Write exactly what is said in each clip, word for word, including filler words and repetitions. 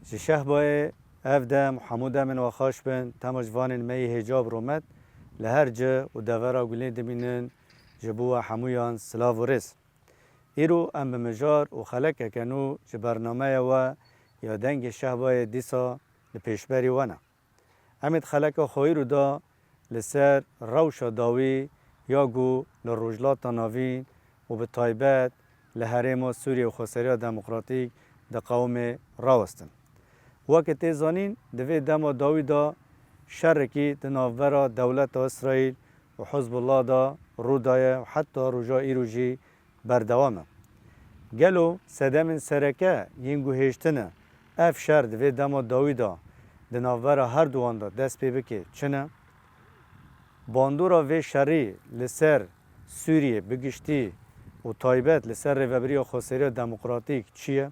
Ji Şehbayê ev dem û hemû demên we xweş bin, tema ji vanên me yê hêja bi rûmet li her cih û devera gulê dimînin, ji bo we hemûyan silav û rêz. Îro em bi mijar û xelekeke nû ji bernameya we ya Dengê Şehbayê dîsa li pêşberî we ne. Em ê di xeleka xwe îro de li ser rewşa dawî ya ku li Rojhilata Navîn û bi taybet li herêma Sûriyê û Xweseriya Demokratîk diqewime rawestin. Weke tê zanîn, di vê dema dawî de şerekî di navbera dewleta Îsraîl û Hizbullah de rû daye û heta roja îro jî berdewam e. Gelo sedemên sereke yên guhêştine ev şer di vê dema dawî de di navbera herduwan de dest pê bike çi ne? Bandora vê şerî li ser Sûriyê bi giştî û taybet li ser Rêvebiriya Xweseriya Demokratîk çi ye?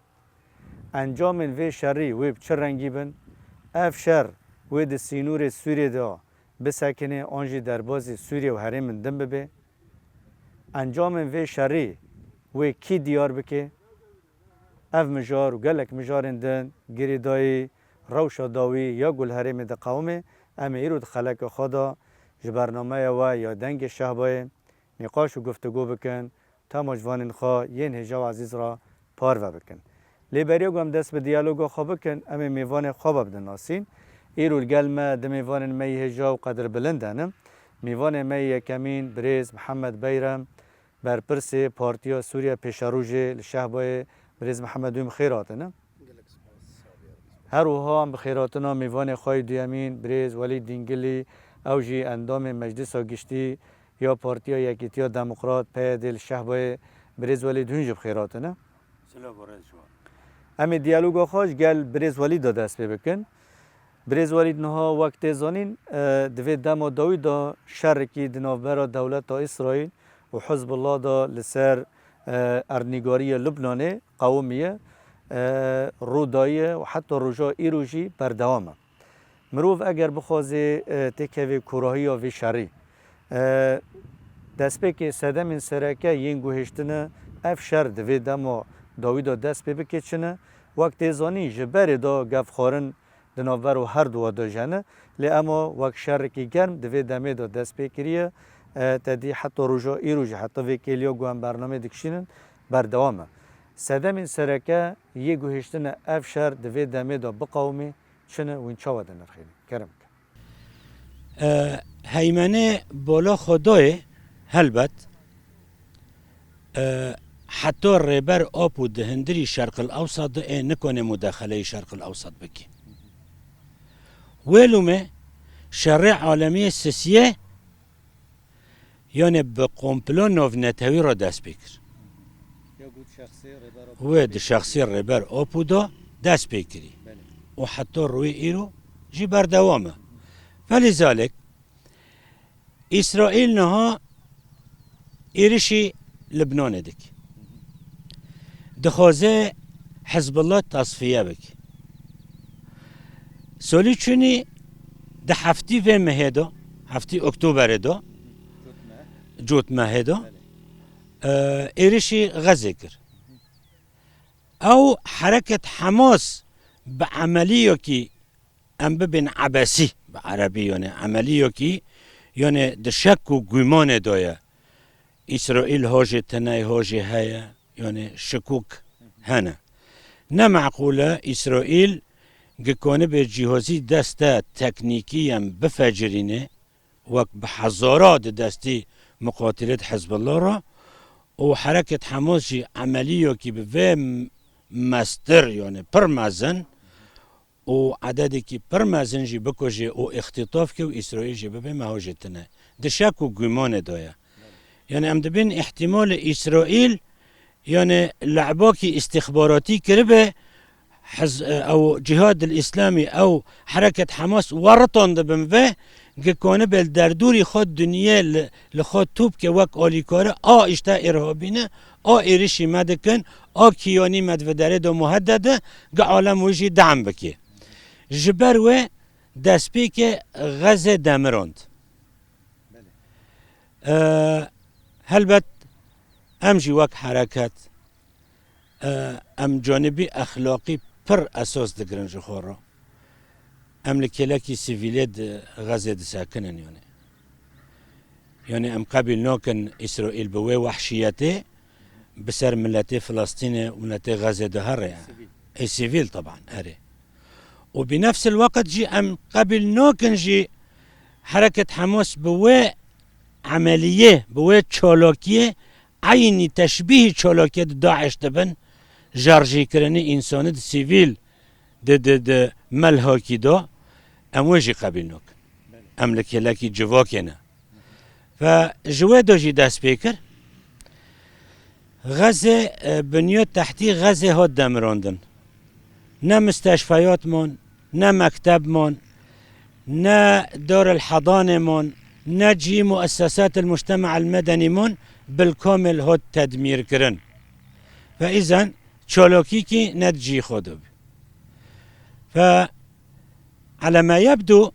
Encamên vê şerî wê bi çi rengî bin? Ev şer wê di sînorê Sûriyê de bisekine an jî derbazî Sûriye û herêmên din bibe? Encamên vê şerî wê kî diyar bike? Ev mijar û gelek mijarên din girêdayî rewşa dawî ya ku li herêmê diqewime, em ê îro di xeleka xwe de ji bernameya we ya Dengê Şehbayê nîqaş û guftûgo bikin, tema ji vanên xwe yên hêja û ezîz re parve bikin. Lê beriya ku em dest bi diyaloga xwe bikin, em ê mêvanê xwe ve bidin nasîn. Îro li gel me di mêvanên me yê hêja û qedirbilind de ne. Mêvanê me yê yekemîn birêz Mihemed Beyrem, berpirsê Partiya Sûriya Pêşerojê li Şehbayê. Birêz Mihemed, wî bi xêr hatine. Her wiha em bi xêrhatina mêvanê xwe yê duyemîn, birêz Welîd Dîngilî, ew jî endamê Meclisa Giştî ya Partiya Yekîtiya Demokrat, P Y D, li Şehbayê. Birêz Welîd, hûn jî bi xêr hatine. Silav û rêz ji wan. Em ê diyaloga xwe ji gel birêz Welîd de dest pê bikin. Birêz Welîd, niha wek tê zanîn, e, di vê dema dawî de şerekî di navbera dewleta Îsraîl û Hizbullah de li ser, e, erdnîgariya Lubnanê qewimiye, e, rû daye û heta roja îro jî berdewam e. Mirov eger bixwaze, e, têkeve kûrahiya vê şerî, e, destpêkê sedemên sereke yên guhêştine ev şer di vê dema dawî de dest pê bike çi ne? Wek tê zanîn, ji berê de gefxwarin di navbera herduwa de jî hene, lê ema wek şerekî germ di vê demê de dest pê kiriye, e, te dî heta roja îro jî, heta vê kêliya ku em bernameyê dikişînin, berdewam e. Sedemên sereke yê guhêştine ev şer di vê demê de biqewimê çi ne û hûn çawa dinirxînin? Kerem ke. E, heymenê bola Xwedayê, helbet, e, heta Rêber Apo di hundirî Şerqil Ewsat de ê nikane mudexeleyê Şerqil Ewsat bike. Wê lûmê şerê alemiyê sisiyê, yanê bi komplo navnetewî re dest pê kir. Ya got şexsê Rêber Apo Wê di şexsê Rêber Apo de dest pê kirî. Belê. Û heta rûyê îro jî berdewam e. Felîzalek, Îsraîl niha êrişî Libnanê dike. Dixwaze Hizbullah tasfiye bike. Solî çûnî di heftî vê mehê de, heftî Oktoberê de, cotmehê de, e, êrişî Xezê kir. Ew hereket Hamas bi emeliyekî em bibên ebesî, bi erebî, yanê emeliyekî, yanê di şek û gumanê de ye. Îsraîl hojê tune ye, hojê heye, yanê şikûk hene. Ne meqûl e Îsraîl gi konibe cîhozî deste teknîkî em bifecirîne, wek bi hezara di destî muqatilêt Hizbullah re û hereket Hamas jî emeliyekî bi vê m-, mestir, yanê pir mezin û ededekî pir mezin jî bikuje û îxtîtaf ke û Îsraîl jî bibe me hojê tune. Di şek û gumanê de ye. Yani em dibên îhtîmalê Îsraîl, yani le'bakî îstîxbaratî kiribe, hiz-, ew Cîhad el Îslamî, ew hereket Hamas we ritandibin ve, gi kanibe li derdorî xwe dinyê li, li xwe top ke wek alîkare, a îşte îrhabî ne, a êrişî me dikin, a kiyanî me di vê derê de muheded e, gi alem wê jî de'm bike. Ji ber wê destpêkê Xezê demirand. Belê. Ee, helbet em jî wek hereket, ee, em canibî exlaqî pir esas digirin ji xwe re. Em li kêlekî sivîlê di Xezê disekinin yani. Yani em qebîl nakin Îsraîl bi wê wehşiyetê bi ser miletê Filistînê û miletê Xezê de here. Sivîl. Ê sivîl teban, erê. Û bi nefsil weqt jî em qebîl nakin jî hereket Hamas bi wê emeliyê, bi wê çalakiyê eynî teşbîhî çalakiyê di DAIŞ dibin, şerjîkirinê însanî di sivîl, di, di, di melhakî de, em wê jî qebîl nakin. Em li kêlekî civakê ne. Ve ji wê de jî dest pê kir. Xezê, e, binyat tehtî Xezê hat demirandin. Ne misteşfeyat man, ne mekteb man, ne dar el hedanê man, ne cî muessesat el mujtema el medenî man bil kamil hat tedmîr kirin. Ve îzen çalakîkî ne di cî xwe de bû. Ve Ele me yebdû,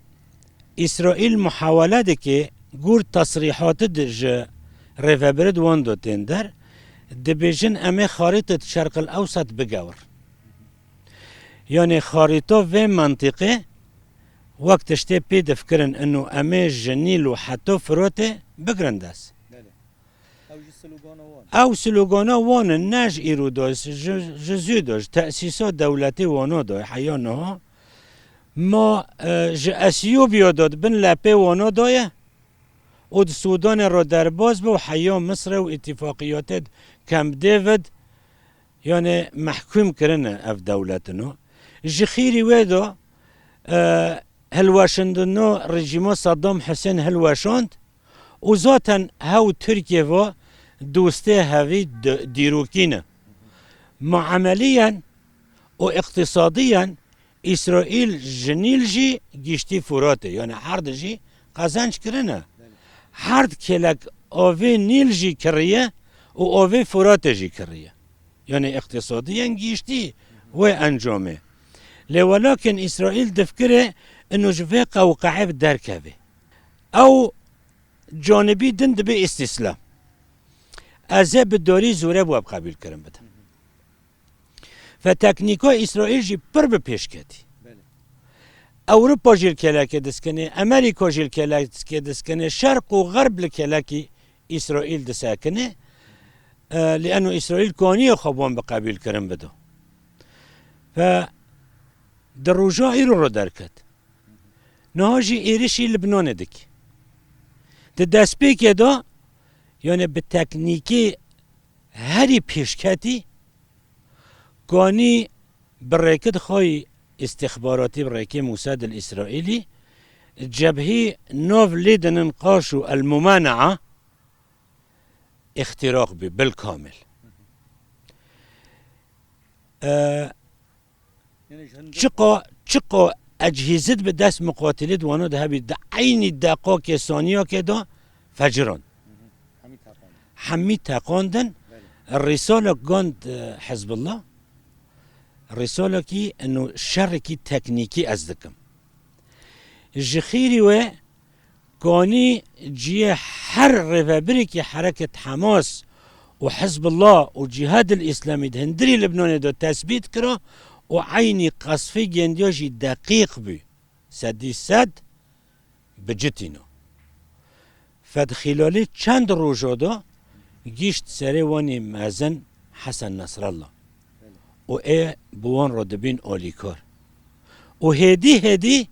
Îsraîl muhawele dike, gor tesrîhatid ji rêvebirid wan do tên der, dibêjin em ê xarîtid Şerqil Ewsat bigewir. Yanê xarîto vê mentiqê wek tiştê pê difikirin ino em ê ji Nîl û heta Firatê bigirin dest. Belê. Ew ji slogana wan. Ew slogana wan in, ne ji îro de, ji, ji zû de, ji tesîsa dewletê wana de, heya niha. Ma, e, ji Esiyobya de, di bin lepê wana de ye û di Sûdanê re derbas be û heya Misrê û îtîfaqiyatê Camp David, yani mehkûm kirine ev dewletino. Ji xîrî wê de, e, hilweşandino rejîma Saddam Husên hilweşand, û zaten hew Tirkiye ve dostê hevî di-, dîrokî ne. Ma emeliyen û îqtîsadiyen Îsraîl ji Nîl jî giştî Furatê, yani herd jî qezenc kirine. Herd kêlek avê Nîl jî kiriye û avê Furatê jî kiriye. Yani îqtîsadiyen giştî wê encamê. Lê welakin Îsraîl difikire ino ji vê qewqeyê bi derkeve. Ew canibî din dibe îstîslam. Ez ê bi dorî zûre bi we bi qebîlkirin bidim. Ve teknîka Îsraîl jî pir bi pêş ketî. Belê. Ewropa jî li kêlekê diskine, Amerîka jî li kêlekê diskine, Şerq û Xerb li kêlekî Îsraîl disekine. E, li eno Îsraîl kaniye xwe bi wan bi qebîlkirin bido. Ve di roja îro re derket. Niha jî êrişî Libnanê dike. Di destpêkê de, yani bi teknîkê herî pêşketî, kanî bi rêkid xwe yî îstîxbaratî, bi rêkê Mûsad el Îsraîlî, cebhî nav lê dinin qaş û el mumanaa îxtîraq bî bil kamil. E, Çiqa, çiqa ecihîzit bi dest miqatilî di wana de hebî, di eynî deqakê, saniyakê de fecirand. Hemî teqandin. Rîsalek gand, e, Hizbullah. Rîsalekî eno şerekî teknîkî ez dikim. Ji xîrî wê Kanî cihê her rêvebirekî hereket Hamas û Hizbullah û Cîhadil Îslamî di hundirî Libnanê de tesbît kira û eynî qesfê gendiya jî deqîq bû. Sedî sed bi citîno. Fed xîlalî çend roja de gîşt serê wanî mezin Hesen Nesrallah. Û ê bi wan re dibîn alîkar. Û hêdî hêdî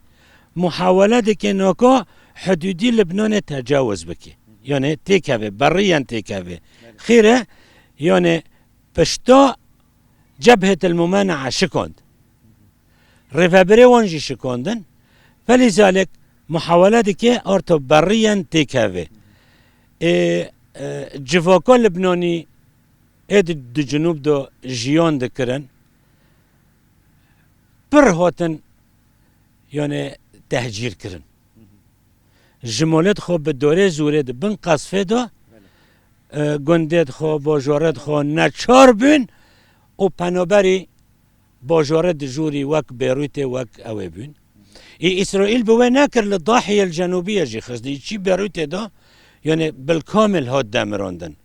muhawele dike naka hidûdî Libnanê tecawuz bike. Yani têkeve, beriyen têkeve. Xêre, yani pişta Cebhet el Mumenaa şikand. Rêvebirê wan jî şikandin. Felîzalek muhawele dike arto beriyen têkeve. Ê, e, civaka Libnanî ê di, di Cinûb de jiyan dikirin, pir hatin, yani, tehcîr kirin. Ji malêt xwe bi dorê zûrê di bin qesfê de, e, gundêt xwe, bajaret xwe neçar bûn û penaberî bajarê dijûrî wek Bêrûtê, wek ew ê bûn. Î Îsraîl bi wê nekir, li Dahiyê li Cenûbiyê jî xist. Î çî Bêrûtê de, yani, bilkamil hat demirandin.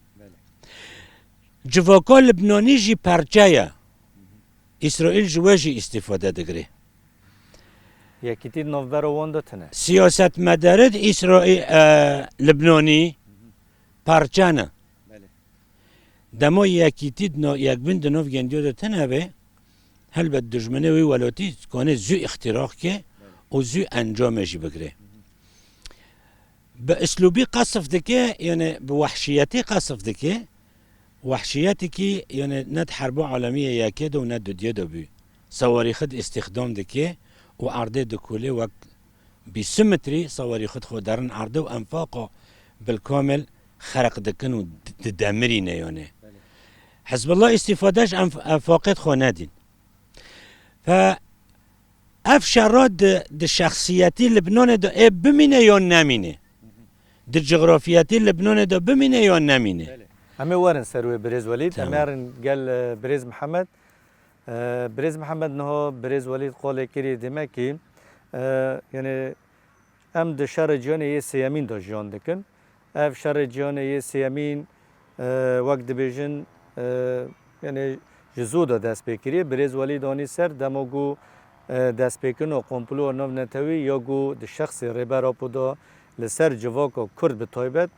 Civaka Libnanî jî perçe ye. Îsraîl ji we jî îstîfade digire. Yekîtî di navbera wan de tune. Siyasetmedarê di Îsraîl, e, Libnanî perçe ne. Belê. Dema yekîtî di nav, yekbûn di nav gendiya de tune be, helbet dijminê wî welatî kanê zû îxtîraq ke û zû encamê jî bigire. Bi islûbî qesf dike, yani bi wehşiyetî qesf dike. Wehşiyetekî, yani ne di herba alemî yê yekê de û ne dudiyê de bû. Sewarîxit îstîxdam dike û erdê dikulê wek bîst metrî sewarîxit xwe derin erdê û enfaqa bilkamil xerq dikin û di-, didemirîne yani. Belê. Hizbullah îstîfade ji enf-, enfaqêt xwe nedîn. Fe Ev şera di, di şexsiyetî Libnanê de ê bimîne yan nemîne? Di cografiyetî Libnanê de bimîne yan nemîne? Belê. Em ê werin ser wê birêz Welîd. Tamam. Em ê herin gel, e, birêz Mihemed. E, birêz Mihemed niha birêz Welîd qolê kirî demekî, e, yani Em di şerê cîhanê yê sêyemîn de jiyan dikin. Ev şerê cîhanê yê sêyemîn, e, wek dibêjin, e, yani ji zû de dest pê kiriye. Birêz Welîd anî ser dema ku, e, destpêkirina komploya navnetewî ya ku di şexsê Rêber Apo de li ser civaka Kurd bi taybet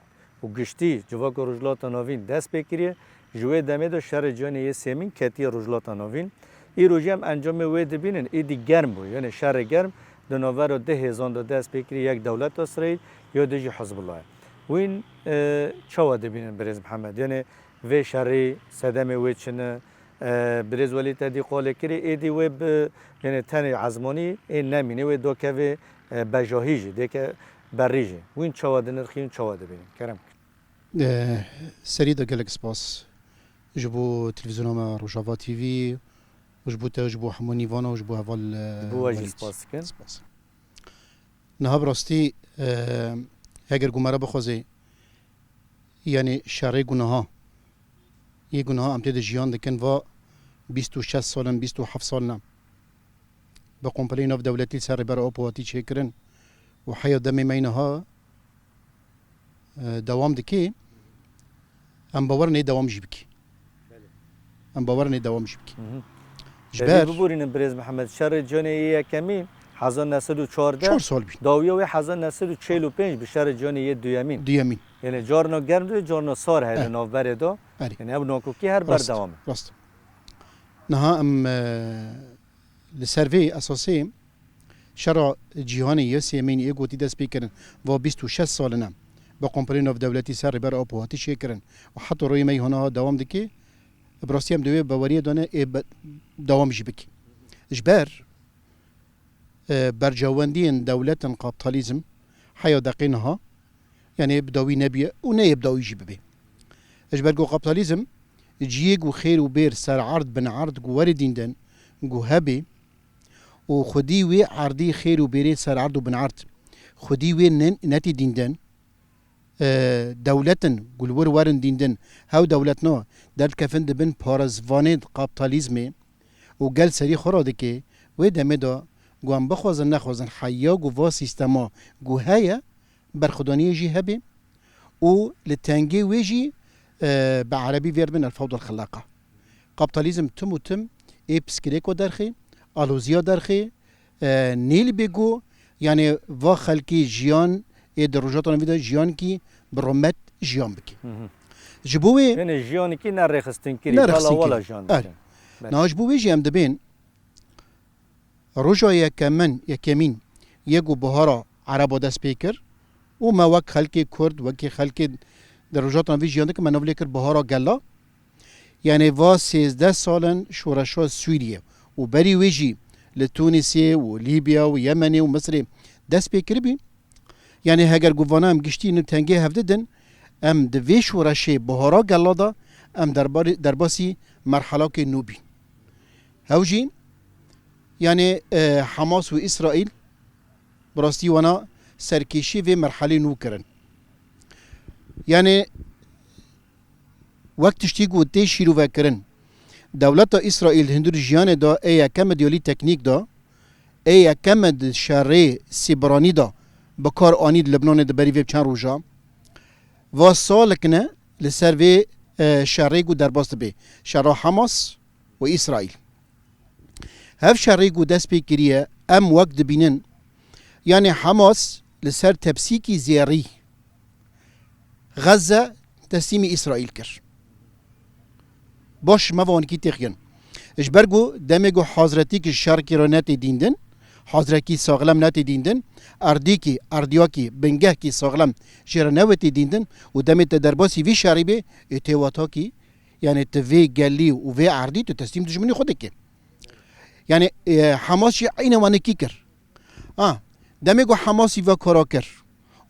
û giştî civaka Rojhilata Navîn dest pê kiriye. Ji wê demê de şerê cîhanê yê sêmîn ketiye Rojhilata Navîn. Îro jî em encamê wê dibînin, êdî germ bû. Yani şerê germ di navbera du hêzan de dest pê kiriye, yek dewleta Îsraîl, ya dî jî Hizbullahê. Wîn, e, çawa dibînin birêz Mihemed? Yani vê şerî sedemê wê çi ne? E, birêz Welîd te dî qolê kirî, êdî wê bi, yani tenê ezmanî ê nemîne, wê dokevê, e, bejahî jî, dêke berrî jî. Wîn çawa dinirxîn, çawa dibînin? Kerem. Eh, serî de gelek spas ji bo televîzyona me Rojava T V û ji bo te, ji bo hemû nîvana û ji bo heval, eh, Ji bo we jî Welîd. Spas dikin. Spas. Niha bi rastî, eh, heger ku me re bixwazê, yanî şerê gunaha, yê gunaha em tê de jiyan dikin, va bîst û şeş sal in, bîst û heft sal ne. Bi komployê navdewletî li ser Rêber Apo hatî çêkirin û heya demê me niha, e, dewam dike, em bawer nê dewam jî bike. Belê. Em bawer nê dewam jî bike. Mhm. Ji Te ber vî biborînin birêz Mihemed, şerê cîhanê yê yekemîn hezar neh sed û çardeh, çar sal bî. Dawiya wê hezar neh sed û çel û pênc bi şerê cîhanê yê duyemîn. Duyemîn. Yani carna germ dibê, carna sar heye Eh. Li navberê de. Erê. Yani ev nakokî her Rast, berdewam e. Rast. Niha em, e, li ser vê esasê şera cîhanê yê sêmîn ê gotî dest pê kirin, va bîst û şeş sal in em bi komployê navdewletî ser Rêber Apo hatî çêkirin û heta royê me yê hona dewam dike, bi rastî em di wê baweriyê de ne ê be-, dewam jî bike. Ji ber, e, bercewendiyên dewletên kaptalîzm heya deqê niha, yanî bi dawî nebûye û neyê bi dawî jî bibe. Ji ber ku kaptalîzm cihê ku xêr û bêr, ser erd, bin erd, ku werê dînden, ku hebê û xwedî wê erdî xêr û bêrê ser erd û bin erd, xwedî wê ne-, netî dînden, e, dewletin ku li wir werin dîndin, hew dewletna derdikevin di bin parêzvanên kaptalîzmê û gel serî xwe radike, wê demê de ku em bixwazin nexwazin heya ku va sîstema ku heye, berxwedaniyê jî hebe û li tengê wê jî, e, bi erebî vêr bin el fewdel xelaqa. Kaptalîzm tim û tim ê piskirêko derxê, aloziya derxê, e, nêl bê ku, yanî va xelkê jiyan ê di rojhilata navîn de jiyankî bi romet jiyan bike. Hı hı. Ji bo wê Yani jiyanekî ne rêxistinkirî, ne rêxistinkirî. Wala jiyan Er. Dikin. Belê. Niha ji bo wê jî em dibên roja yekemin, yekemîn yê ku bihara Ereba dest pê kir û me wek xelkê Kurd, wekî xelkê di rojhilata navîn jiyan dikin, me nav lê kir bihara gela. Yanî va sêzdeh sal in şoreşa Sûriyê û berî wê jî li Tûnisê û Lîbya û Yemenê û Misirê dest pê kiribî. Yanî heger ku vana em giştî li tengê hev didin, Em di vê şoreşê buhara gela de em derbarê, derbasî merhelakê nû bîn. Hew jî, yanî, e, Hamas û Îsraîl bi rastî wana serkêşî vê merhelê nû kirin. Yanî, wek tiştî ku tê şîrovekirin, dewleta Îsraîl di hundir jiyanê de ê yekem di yolî teknîk de, ê yekem di şerê sîbiranî de bi kar anî di Libnanê di berî vê çend roja. Va salik ne li ser vê, e, şerê ku derbas dibe, şera Hamas û Îsraîl. Hev şerê ku dest pê kiriye, em wek dibînin, yanî Hamas li ser tepsîkî zêrî Xezze teslîmî Îsraîl kir. Baş, me va wanikî têxiyan. Ji ber ku demê ku hazretî ki şerkî re netê dîndin, hazrekî saxlem netê dîndin, erdîkî, erdiyakî, bingehkî saxlem jê re newetê dîndin û demê te derbasî vî şerî bê, ê tê watakî, yanî tu vê gelî û vê erdî tu teslîm dijminî xwe dikî. Yanî, e, Hamas jî eynî wanikî kir. Ha, demê ku Hamasî ve kara kir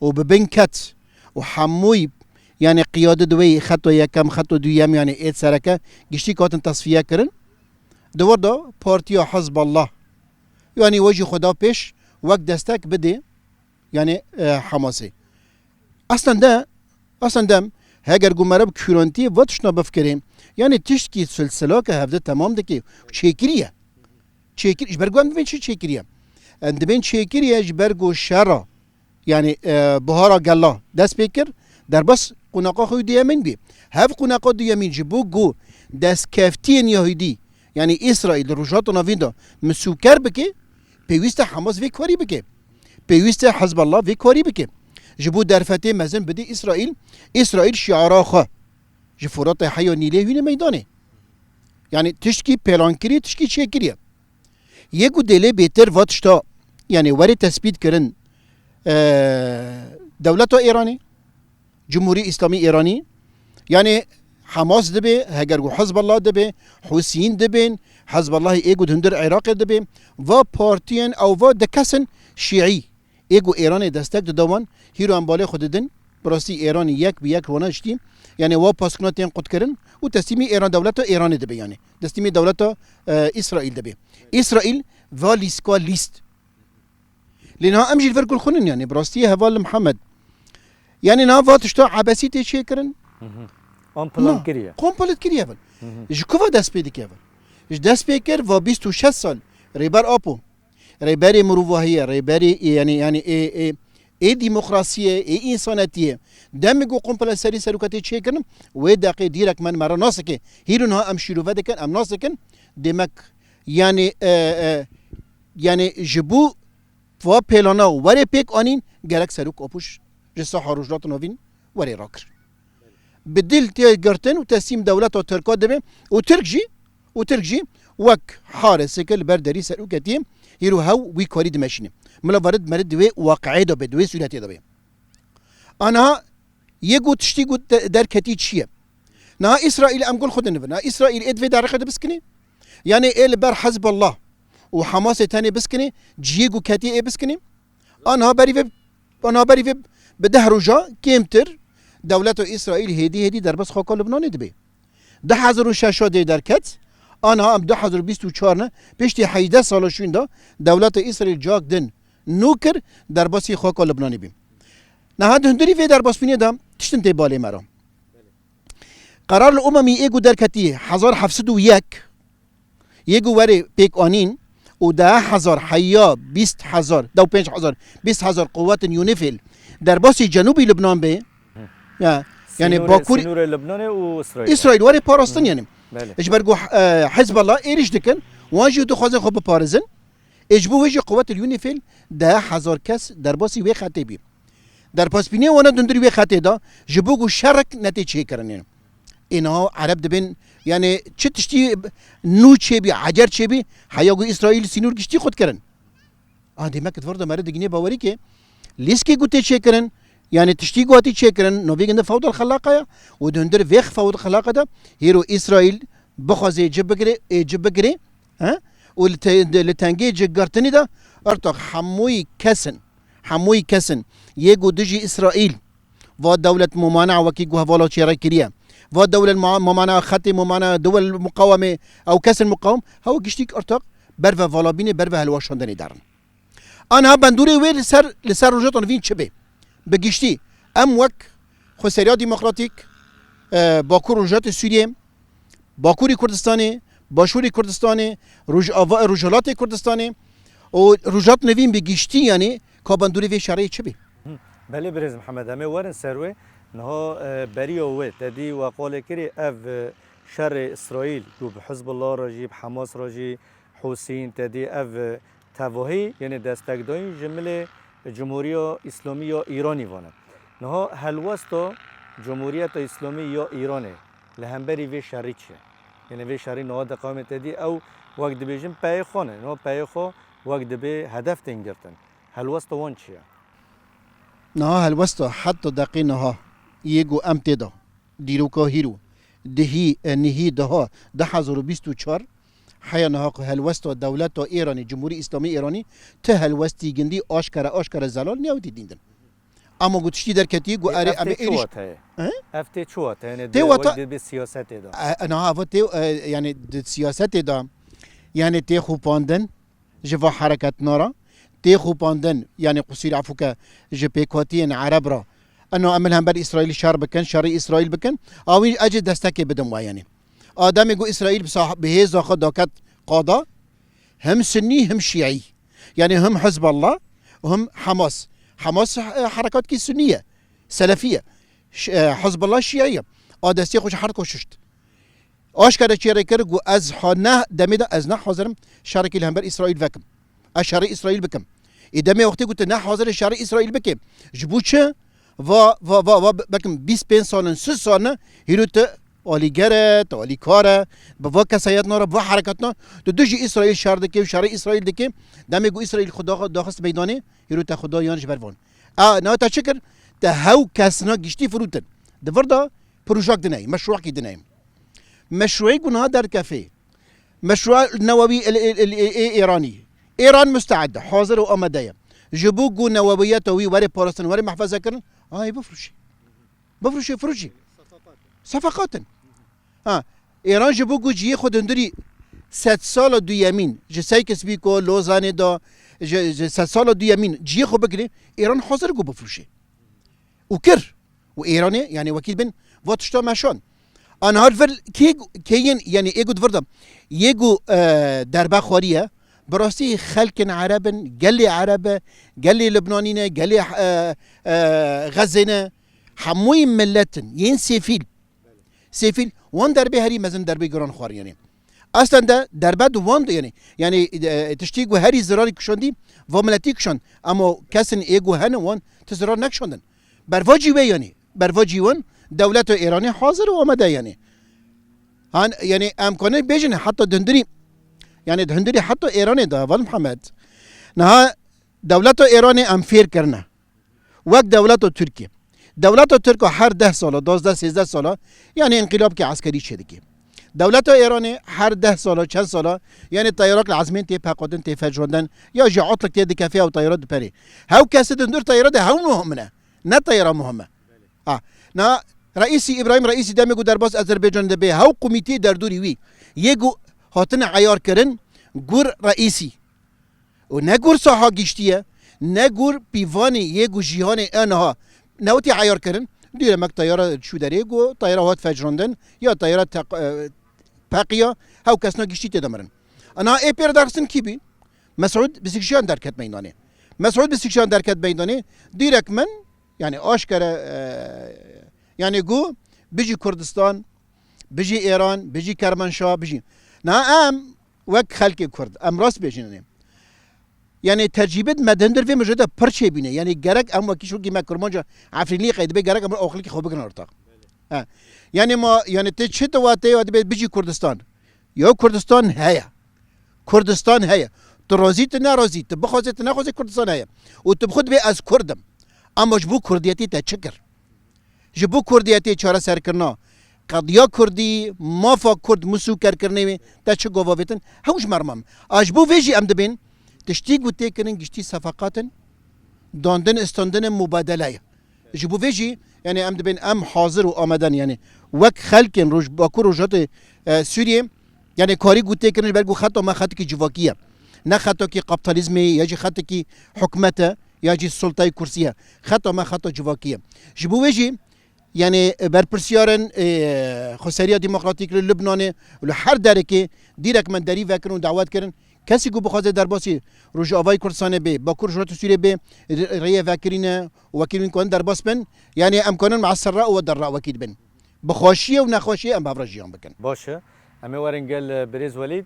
û bi bin ket û hemûyî, yanî qiyade di wê xeto yekem, xeto duyem, yanî êd sereke giştî katin tesfiye kirin. Di wir de partiya Hizballah, yanî we jî xwe da pêş wek destek bidê, yanî, e, Hamasê. Aslında, aslında heger ku meriv kûrantî va tiştna bifikirê, yanî tiştkî silsilake hevde temam dike û çêkiriye. Çêkir, ji ber ku em dibên çi çêkiriye? Em dibên çêkiriye ji ber ku şera, yanî, e, buhara gela dest pê kir, derbas qunaqa xwe duyemîn bî. Hev qunaqa duyemîn ji bo ku destkeftiyên Yahûdî, yanî Îsraîl di Rojhilata Navîn de misûker bike, pêwîst e Hamas vê karî bike. Pêwîst e Hizballah vê karî bike. Ji bo derfetê mezin bidî Îsraîl, Îsraîl şiara xwe ji Furatê heya Nîlê hûnê meydanê. Yanî tiştkî pêlankirî, tiştkî çêkiriye. Yê ku dê lê bêtir va tişta, yanî were tespît kirin, e, dewleta Îranê, Cumhurî Îslamî Îranî, yanî Hamas dibe, heger ku Hizballah dibe, Husîn dibin, Hizballahê ê ku di hundir Iraqê dibe, va partiyên ew va di kesin şîî, ê ku Îranê destek dida wan, hîro em balê xwe didin, bi rastî Îranî yek bi yek wana tiştî, yanî wa paskuna tên qutkirin û teslîmî Îran, dewleta Îranê dibe, yanî teslîmî dewleta, e, Îsraîl dibe. Îsraîl va lîska lîst. Lê niha em jî li vir gul xwinin, yanî bi rastî heval li Mihemed. Yanî niha va tişta ebesî tê çêkirin. An plan kiriye. Komplet kiriye vin. Ji ku va dest pê dike vin? Ji dest pê kir va bîst û şeş sal Rêber Apo, rêberê mirovahiyê, rêberê, yanî, yanî ê, ê, ê demokrasiyê, ê însanetiyê, demê ku komplet serî seroketê çêkirin, wê deqê dîrek me, me re nasike. Hîro niha em şîrove dikin, em nas dikin. Demek, yanî, e, e, yanî ji bo va pêlana were pêk anîn, gerek Serok Apo ji saha Rojhilata Navîn were rakir. Bi dil tê girtin û teslîm dewleta Tirka dibe û Tirk jî, û Tirk jî wek hare sike li ber derî seroketiyê hîro hew wî karî dimeşîne. Mila verid merid di wê waqiê de be, di wê sûretê de be. Aniha yê ku tiştî ku de-, derketî çi ye? Niha Îsraîl em gul xwe dinivin. Niha Îsraîl ê di vê derixê de biskine? Yanî ê li ber Hizballah û Hamasê tenê biskine, cihê ku ketî ê biskine? Aniha berî vê, aniha berî vê bi deh roja kêmtir dewleta Îsraîl hêdî hêdî derbas xaka Lubnanê dibe. Du hezar û şeş dê derket, aniha em du hezar û bîst û çar ne, piştî hejdeh sala şûnda dewleta Îsraîl cak din nû kir, derbasî xaka Lubnanê bî. Niha di hundirî vê derbasbûnê de tiştin tê balê me re. Qerar li Umemî ê ku derketî hezar heft sed û yek, yê ku werê pêk anîn û deh hezar heya bîst hezar, dew pênc hezar, bîst hezar quwetin UNIFIL derbasî cenûbî Libnan bê. Ya, yanî Sînorê, Bakur, Sînorê Libnanê û Îsraîl. Îsraîl werê parastin, yanî. Belê. Ji ber ku, e, Hizballah êrîş dikin, wan jî dixwazin xwe biparêzin. Ê ji bo wê jî quwetê UNIFIL deh hezar kes derbasî wê xetê bî. Derpasbînê wana dundirî wê xetê da, ji bo ku şerek netê çêkirinê. Ê niha Ereb dibên, yanî çi tiştî nû çêbî, ecer çêbî, heya ku Îsraîl sînor giştî xwe dikirin. A, demek di vir de meriv digînê bawerî ke lîskê ku tê çêkirin, yanî tiştî ku hatî çêkirin, novî ginde fewdal xelaqa ye û di hundir vê fewdal xelaqa de hêro Îsraîl bixwaze ci bigire, ê ci bigire, he? Û li te-, li tengê ci girtinî de ertox hemûyî kesin, hemûyî kesin yê ku dijî Îsraîl va dewlet mumana wekî ku hevala çêre kiriye, va dewlet ma-, mumana xetê mumana dewel muqawemê ew kesên muqawem, hewa giştî ortak ber ve valabînê, ber ve helweşandinê derin. Aniha bandorê wê li ser, li ser Rojhilata Nivîn çi bê? Bi giştî em wek Xweseriya Demokratîk, e, Bakur Rojhilatê Sûriyê, Bakurê Kurdistanê, Başûrê Kurdistanê, Rojava-, Rojhilatê Kurdistanê û Rojhilat Nivîn bi giştî, yanî ka bandorê vê şerê çi bê? Belê birêz Mihemed, em ê werin ser wê. Niha, e, beriya wê te dî we qalê kirî ev, e, şerê Îsraîl ku bi Hizbullah re jî, bi Hamas re jî, Hûsîn, te dî ev, e, tevahî, yanî destekdayîn ji milê Cumhuriya Îslamî ya Îranî vane. Niha helwesta Cumhuriyeta Îslamî ya Îranê li hemberî vê şerî çi ye? Yanî vê şerî niha di qewmê te dî ew wek dibêjin peyê xwe ne. Niha peyê xwe wek dibê hedef tên girtin. Helwesta wan çi ye? Niha helwesta heta deqê niha yê ku em tê de dîroka hîro, dihî, e, nihî, daha, du hezar û bîst û çar, heya niha ku helwesta dewleta Êranî, Cumhurî Îslamî Êranî, ti helwestî gindî aşkere, aşkere zelal niyawitî dîndin. Ama ku tiştî derketî ku Ê, erê ev em tê ê çi êrîş wat heye? He? Ev tê çi wat heye? Yanî Tê di wata wek di, di siyasetê de. E, e, niha ev tê, e, yanî di siyasetê de, yanî tê xûpandin, ji va hereketna re, tê xûpandin, yanî qusûr efûke ji pêkhatiyên Ereb re. Eno em li hember Îsraîlî şer bikin, şerî Îsraîl bikin, a wî ecê destekê bidin we, yanî. A demê ku Îsraîl bi sah-, bi hêza xwe daket qada, him Sunnî, him Şîî. Yanî him Hizballah, him Hamas. Hamas, e, herekatki Sunnî ye, Selefî ye. Ş-, e, Hizballah Şîî ye. A destê xwe ji her ko şişt. Aşkere çêrê kir ku ez ha ne demê de ez ne hazir im şerekî li hember Îsraîl vekim. Ez şerê Îsraîl bikim. Ê demê wextê ku tu ne hazir î şerê Îsraîl bikê. Ji bo çi? Va, va, va, va, bekim bîst pênc sal in, sî sal ne, hîro tu alîger e, tu alîkar e, bi va kesayetna re, bi va hereketna, tu dijî Îsraîl şer dikê û şerê Îsraîl dikê. Demê ku Îsraîl xwe dax-, daxist meydanê, hîro te xwe da yan ji ber van. A, na te çi kir? Te hew kesna giştî firotin. Di vir de projek dineyê, meşrûekî dineyê. Meşrûî ku niha derkefê. Meşrûa newewî el, el, el, ê, ê Îranî. Îran musteed, hazir û amade ye. Ji bo ku newewiyeta wî were parastin, were mehfeze kirin, ayê bifrûşî. Bifrûşî, firûşî. Sefaqat in. Ha, Îran ji bo ku cihê xwe di hundirî sedsala duyemîn, ji Sykes-Picot, Lozanê de, ji, ji sedsala duyemîn cihê xwe bigirê, Îran hazir ku bifrûşê. Û kir. Û Îranê, yanî wekî bin, va tişta meşan. Aniha li vir kê, kê yên, yanî ê ku di vir de, yê ku, e, derbe xwarî ye, bi rastî xelkên Ereb in, gelê Ereb e, gelê Libnanî ne, gelê, e, e, Xezê ne, hemûyî milet in, yên sêfîl. Sêfîl, wan derbê herî mezin derbê giran xwarî, yanî. Aslen de derbe di wan de, yanî, yanî, e, tiştî ku herî zirarî kişandî, va miletî kişand. Ama kesên ê ku hene wan ti zirar nekişandin. Bervacî wê, yanî, bervacî wan dewleta Îranê hazir û amade, yanî. Han, yanî, em kanê bêjin heta di hundirî, yanî, di hundirî heta Îranê de, heval Mihemed. Niha dewleta Îranê em fêr kirine. Wek dewleta Tirkiyê. Dewleta Tirk a her deh sala, duwazdeh sêzdeh sala, yanî înqilabkê eskerî çêdike. Dewleta Îranê her deh sala, çend sala, yanî teyarak li ezmên tê peqotin, tê fecrandin, ya jî atlik tê dikefe ew teyara diperê. Hew kesê di hundir teyara de hew muhim ne. Ne teyara muhim e. Ha. Na Reîsî, Îbrahîm Reîsî demê ku derbas Azerbaycanê dibe, hew komîteyê derdorî wî, yê ku hatine eyar kirin, gur Reîsî. Û ne gur saha giştî ye, ne gur pîvanê yê ku jîhanê e niha newtî eyar kirin. Dû demek teyara çû derê ku teyara hat fecrandin ya teyara teq-, e, peqiya, hew kesna giştî tê de mirin. Ana ê pê re derxistin kî bî? Mesûd Pezîşkiyan derket meydanê. Mesûd Pezîşkiyan derket meydanê. Dîrek min, yanî aşkere, e, yanî ku bijî Kurdistan, bijî Îran, bijî Kermanşah, bijî. Niha em wek xelkê Kurd, em rast bêjin, yanî, yanî tercîbet me di hundir vê mijê de pir çêbîne. Yanî gerek em wekî şokî me Kurmanca Efrînlî qey dibe gerek em axilkî xwe bigirin ortax. He. Yanî ma, yanî tê çi tu wa tê wa dibe bijî Kurdistan. Ya Kurdistan heye. Kurdistan heye. Tu razî, tu nerazî, tu bixwazê, tu nexwazê, Kurdistan heye. Û tu bi xwe dibê ez Kurd im. Ama ji bo Kurdiyetê te çi kir? Ji bo Kurdiyetê çareserkirina qediya Kurdî, mafa Kurd, misûkerkirinê wê, te çi gava vêtin? Hew ji me re mam. A ji bo vê jî em dibên tiştî ku tê kirin giştî sefaqat in, dandin, istandin in, mubadele ye. Ji bo vê jî, Yanî em dibên em hazir û ameden, yanî wek xelkên Roj-, Bakur Rojhilatê, e, Sûriyê, yanî karî ku tê kirin ji ber ku xeta me xetekî civakî ye. Ne xetekî kapitalizmê ye jî xetekî hikûmet e ya jî sultayê kursî ye. Xeta me xeta civakî ye. Ji bo wê jî, yanî, e, berpirsiyarên, e, Xweseriya Demokratîk li Lubnanê û li her derekê dîrek me derî vekirin û dawet kirin. Kesî ku bixwaze derbasî Rojavayê Kurdistanê bê, Bakur Rojhilatê Sûriyê bê, rê-, rêyê vekirîne û wekîlên ku derbas bin, yanî em kanin me'esserra û derra wekîl bin. Bi xweşiyê û nexweşiyê em bi hev re jiyan bikin. Baş e. Em ê werin gel, e, Birêz Welîd.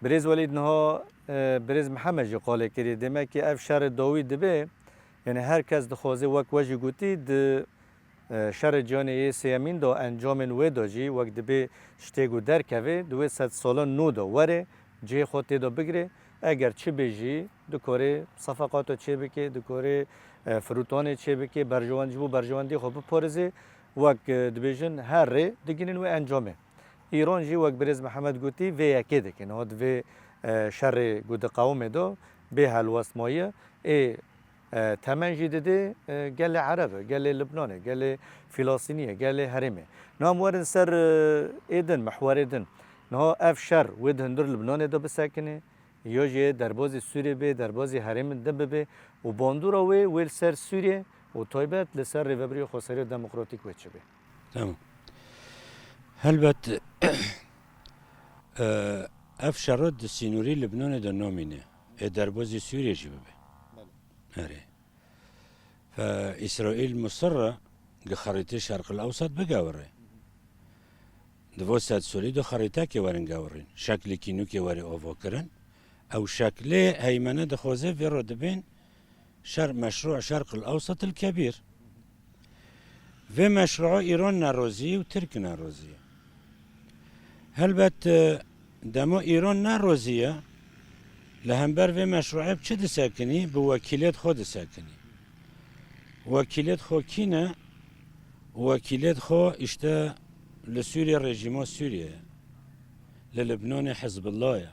Birêz Welîd niha, e, Birêz Mihemed jî qalê kirî. Demek ki ev şerê dawî dibe, yanî her kes dixwaze wek we jî gotî di, e, şerê cîhanê yê sêyemîn de encamên wê de jî wek dibê tiştê ku derkeve, di wê sedsala nû de were, cihê xwe tê de bigire. Eger çi bê jî, dikorê sefeqato çêbike, dikorê, e, firutanê çêbike, berjewend-, ji bo berjewendiyê xwe biparêze, wek, e, dibêjin, her rê digihînin wê encamê. Îran jî wek birêz Mihemed gotî, vê yekê dike. Niha di vê, e, şerê ku di qewimê de bê helwestmayî ê, e, temen jî didê, e, gelê Ereb e, gelê Libnanê, gelê Filastîniyê, gelê herêmê. Niha em werin ser, e, ê din, mihwerê din. Niha ev şer wê di hundir Libnanê de bisekinê, ya jî derbazî Sûriyê bê, derbazî herêmin din bibe û bandora wê, wê li ser Sûriyê û taybet li ser Rêveberiya Xweseriya Demokratîk wê çi be? Tamam. Helbet, e, ev şero di sînorî Libnanê de namîne. Ê derbazî Sûriyê jî bibe. Belê. Erê. Fe Îsraîl musirre gi xerîtê Şerqil Ewsat bigewire. Di vo sed solî de xerîtekê werin gewirîn. Şeklekî nûkê were avakirin. Ew şeklê heymene dixwaze vê re dibên şer-, meşrû Şerqil Ewsat il Kebîr. Vê meşrûa Îran nerozî û Tirk nerozî ye. Helbet, e, dema Îran nerozî ye, li hember vê meşrûê bi çi disekinî? Bi wekîlêt xwe disekinî. Wekîlêt xwe kî ne? Wekîlêt xwe îşte li Sûriyê, rejîma Sûriyê ye. Li Libnanê Hizbullah ye.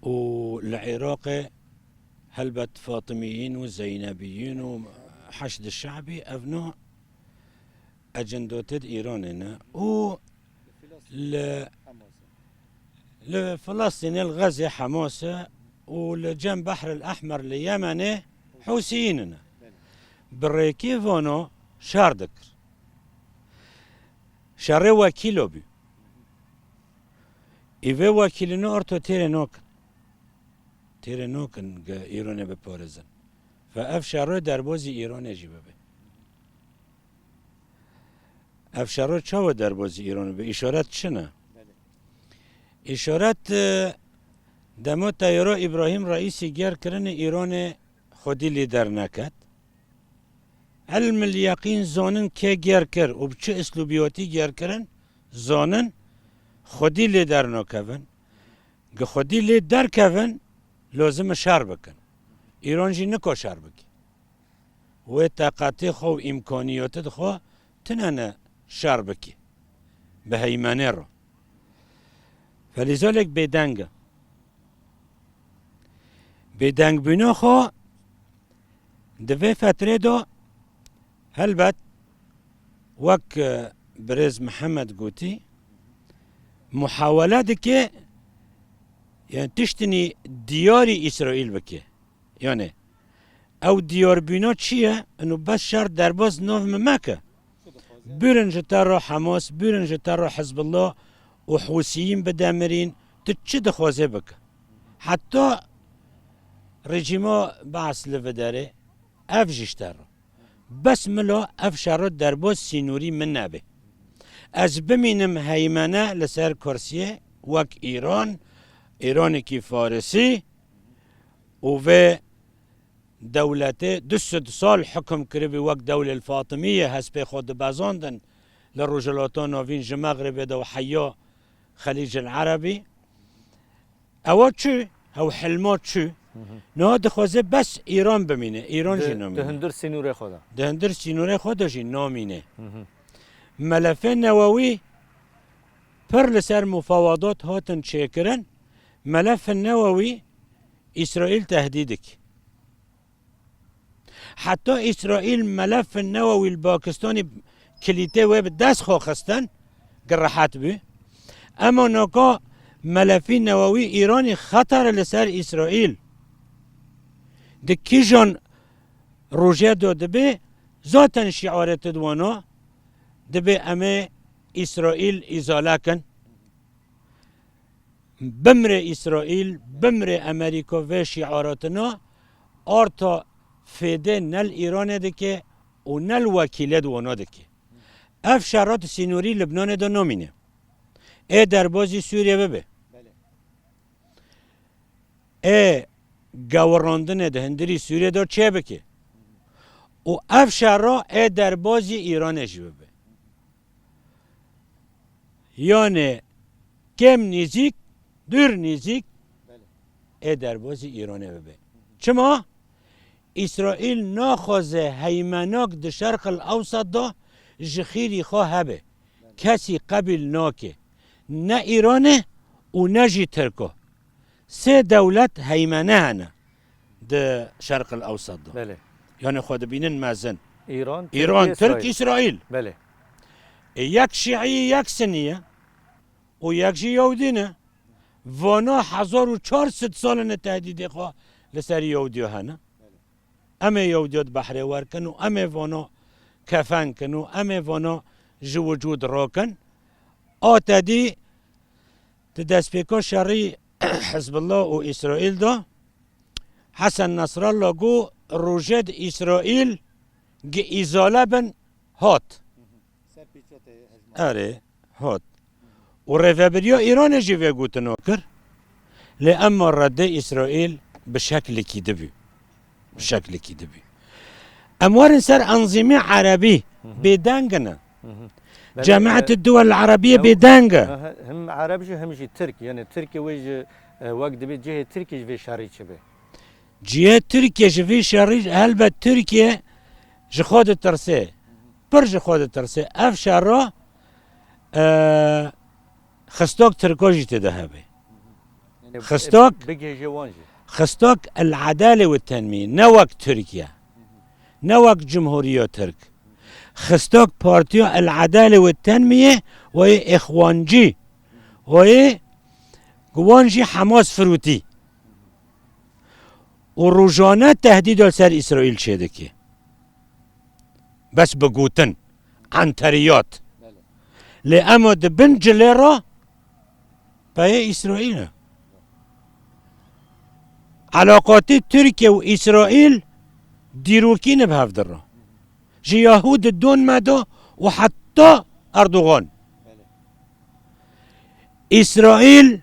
Û li Iraqê helbet Fatimiyîn û Zeynebiyîn û Heşd Şe'bî evna ecendotêd Îranê ne û li, li Filistînê, li Xezê Hemas e û li cem Behril Ehmer li Yemenê Hûsiyîn ne. Bi rêkê vano şer dikir. Şerê wekîlo bî. Î vê wekîlîno orto têrê nokin. Têrê nokin ge Îranê biparêzin. Ve ev şero derbozî Îranê jî bibe. Ev şero çawa derbozî Îranê bibe? Îşaret çi ne? Belê. Îşaret, e, dema teyara Îbrahîm Reîsî ger kirinê Îranê xwedî lê derneket. Elmil yeqîn zanin kê ger kir û bi çi îslûbiyatî ger kirin, zanin xwedî lê dernakevin. Gi xwedî lê derkevin, lozim e şer bikin. Îran jî niko şer bike. Wê teqetê xwe û îmkaniyatid xwe tinene şer bike. Bi heymenê re. Felîzalek bêdeng e. Bêdengbûna xwe di vê fetrê de helbet wek, e, birêz Mihemed gotî, muhawele dike, yani tiştinî diyarî Îsraîl bike. Yani ew diyarbûna çi ye? Ino bes şer derbas nav min meke. Bûrin ji te re Hamas, bûrin ji te re Hizbullah û Hûsiyîn bidemirîn, tu çi dixwaze bike. Heta rejîma Beas li viderê, ev jî ji te re. Bes milo ev şero derbas sînorî min nebe. Ez bimînim heymene li ser kursiyê wek Îran, Îranekî Farisî û vê dewletê du sed sal hukum kiribî wek dewlê Fatimî ye, hespê xwe dibezandin li Rojhilata Navîn ji Mexribê de û heya Xelîcil Erebî. Ewa çû, ew hilma çû. Hı hı. Niha dixwaze bes Îran bimîne. Îran jî namîne. Di hundir sînorê xwe de. Di hundir sînorê xwe de jî namîne. Hı hı. Melefê newewî pir li ser mufawadat hatin çêkirin. Melefê newewî Îsraîl tehdîdik. Heta Îsraîl melefin newewî li Pakistanê kilîtê wê bi dest xwe xistin, ki rehet bû. Ema naka melefî newewî Îranî xeter e li ser Îsraîl. Di kîjan rojê de dibe, zaten şiarê tu di wana, dibe em ê Îsraîl îzale kin. Bimre Îsraîl, bimre Amerîka, vê şiaratina arta fêdê ne li Îranê dike û ne li wekîlê di wana dike. Ev şera di sînorî Libnanê de namîne. Ê derbazî Sûriyê bibe. Ê gewirandinê di hundirî Sûriyê de çêbike. Û ev şera ê derbazî Îranê jî bibe. Yanê kêm nêzîk, dûr nêzîk, ê derbazî Îranê bibe. Çima? Îsraîl naxwaze heymenak di Şerqil Ewsat de ji xîrî xwe hebe. Kesî qebîl nake. Ne Îran e û ne jî Tirk e. Sê dewlet heymene hene di Şerqil Ewsat de. Belê. Yani xwe dibînin mezin. Îran, Îran, Tirk, Tirk, Îsraîl. Îsraîl. Belê. E, yek şîî, yek sinî ye û yek jî Yewdî ne. Vana hezar û çar sed sal in tehdîdê xwe li ser Yewdiya hene. Em ê Yewdiya di behrê wer kin û em ê vana kefen kin û em ê vana ji wicûd rakin. A te dî di destpêka şerî Hizbullah û Îsraîl de Hesen Nasrallah got, rojê di Îsraîl gi îzale bin hat. Ser pîça tê hejmar. Erê, hat. Û rêvebiriya Îranê jî vê gotina kir. Lê emma redê Îsraîl bi şeklekî dibî. Bi şeklekî dibî. Em werin ser enzîmê erebî. Hı hı. Bêdeng ne. Hı hı. Belê, Cemaetê e, Duwel Erebiyê ew, bêdeng e. Hı hı. Hem ereb jî hem jî Tirk. Yani Tirkê wê jî, e, wek dibê cihê Tirkê ji vê şerî çi be. Cihê Tirkiye ji vî şerî, helbet Tirkiye ji xwe ditirse. Pir ji xwe ditirse. Ev şera, e, xistok Tirko jî tê de hebe. Yani, e, xistok, bigihêje wan jî. Xistok el-edale ve tenmiye, ne wek Tirkiye. Ne wek Cumhuriya Tirk. Xistok Partiya el-Edale ve Tenmiye, wê îxwancî, wê wan jî Hamas firûtî. Û rojane tehdîda li ser Îsraîl çêdike. Bes bi gotin, enteriyat. Lê ema di bin cilê re peyê Îsraîl e. Elaqatê Tirkiye û Îsraîl dîrokî ne bi hev de re. Ji Yahûdî don me de û heta Erdogan. Îsraîl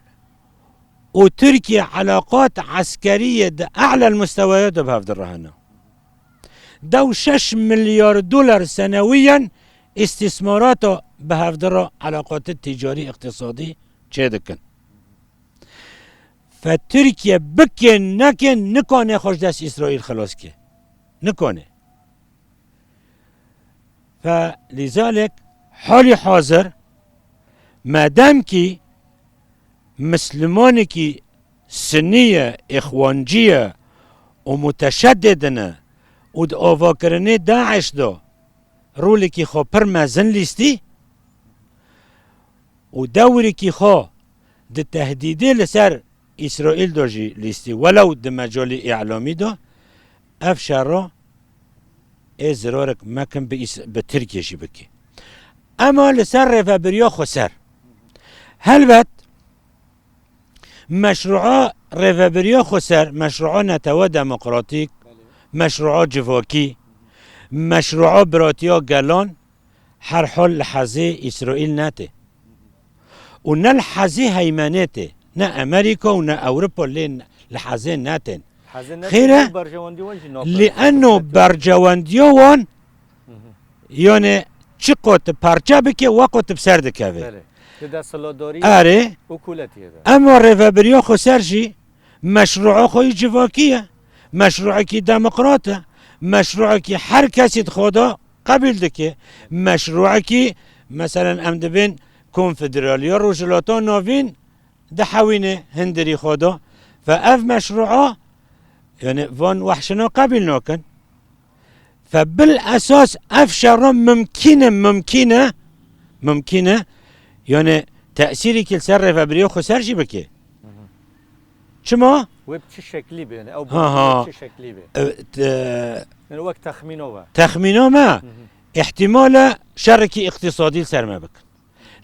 û Tirkiye elaqat eskerî yê di e'lel musteweya de bi hev de re hene. Dew şeş milyar dolar senewiyen îstîsmarata bi hev de re elaqatê ticarî, îqtisadî çêdikin. Fe Tirkiye bike neke nikane xwe ji dest Îsraîl xilas ke. Nikane. Fe lîzalek halî hazir, madem kî mislimanekî sinî ye, îxwancî ye û muteşeddid in e û di avakirinê DAIŞ de rolekî xwe pir mezin lîstî û dewrekî xwe di tehdîdê li ser Îsraîl de jî lîstî, welew di mecalê îlamî de, ev şera ê zirarek mekin bi Îs-, bi Tirkiye jî bike. Ema li ser rêvebiriya xweser. Helbet, meşrûa rêvebiriya xweser, meşrûa netewa demokratîk, meşrûa civakî, meşrûa biratiya gelan, her hal li hezê Îsraîl netê. Û ne li hezê heymenê tê. Ne Amerîka û ne Ewropa lê li hezê netên. Hezê netê, xêr e, berjewendî wan jî nape. Li eno berjewendiya wan, hı hı, yani çi qot parçe bike, we qot bi ser dikeve. Belê. Di desthilatdarî, erê, û koletiyê de. Ema rêvebiriya xweser jî meşrûa xwe yî civakî ye. Meşrûekî demokrat e. Meşrûekî her kesî di xwe de qebîl dike. Meşrûekî, meselen, em dibên Konfederaliya Rojhilata Navîn dihewîne hundirî xwe de. Ve ev meşrûa, yani van wehşina qebîl nakin. Fe bil esas ev şero mimkîn e, mimkîn e, mimkîn e, yani tesîrîkî li ser rêvebiriya xweser jî bike. Çima? Wê bi çi şeklî be? Yani ew Ha, ha. Çi şeklî be? E, te- Yani wek texmîna we. Texmîna me, Hı hı. ihtimal e şerekî îqtîsadî li ser me bikin.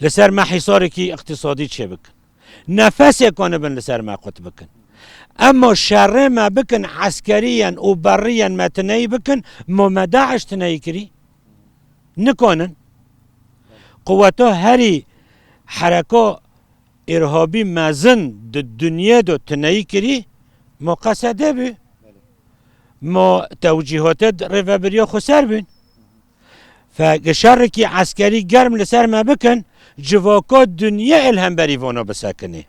Li ser me hîsarekî îqtîsadî çêbikin. Nefesêka nibin li ser me qut bikin. Emma şerê me bikin eskeriyen û beriyen me tineyî bikin, ma me DAIŞ tineyî kirî? Nikanin. Quweta herî hereka îrhabî mezin di dinyê de tineyî kirî, ma Qesede bû. Ma tewcîhatê rêvebiriya xweser bûn. Fe ge şerekî eskerî germ li ser me bikin, civaka dinyê li hemberî vana bisekinê.